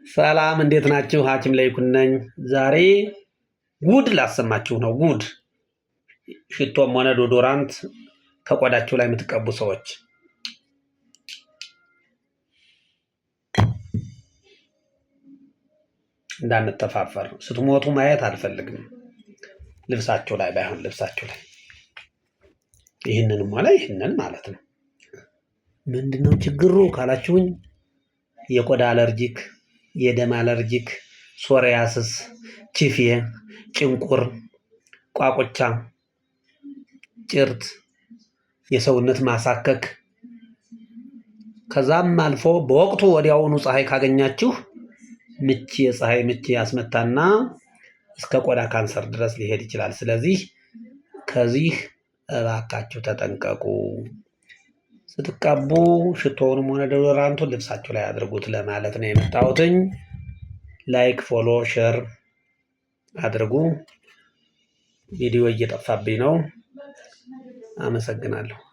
ሰላም እንዴት ናችሁ? ሐኪም ለይኩን ነኝ። ዛሬ ጉድ ላሰማችሁ ነው። ጉድ ሽቶም ሆነ deodorant ከቆዳችሁ ላይ የምትቀቡ ሰዎች እንዳንተፋፈር፣ ስትሞቱ ማየት አልፈልግም። ልብሳችሁ ላይ ባይሆን ልብሳችሁ ላይ ይህንንም ሆነ ይህንን ማለት ነው። ምንድነው ችግሩ ካላችሁኝ የቆዳ allergic፣ የደም allergic፣ psoriasis፣ ችፌ፣ ጭንቁር፣ ቋቁቻ፣ ጭርት፣ የሰውነት ማሳከክ ከዛም አልፎ በወቅቱ ወዲያውኑ ፀሐይ ካገኛችሁ ምች የፀሐይ ምች ያስመታና እስከ ቆዳ ካንሰር ድረስ ሊሄድ ይችላል። ስለዚህ ከዚህ እባካችሁ ተጠንቀቁ። ስትቀቡ ሽቶውንም ሆነ deodorant ኡን ልብሳችሁ ላይ አድርጉት ለማለት ነው የመጣሁትኝ። Like፣ follow፣ share አድርጉ። ቪዲዮ እየጠፋብኝ ነው። አመሰግናለሁ።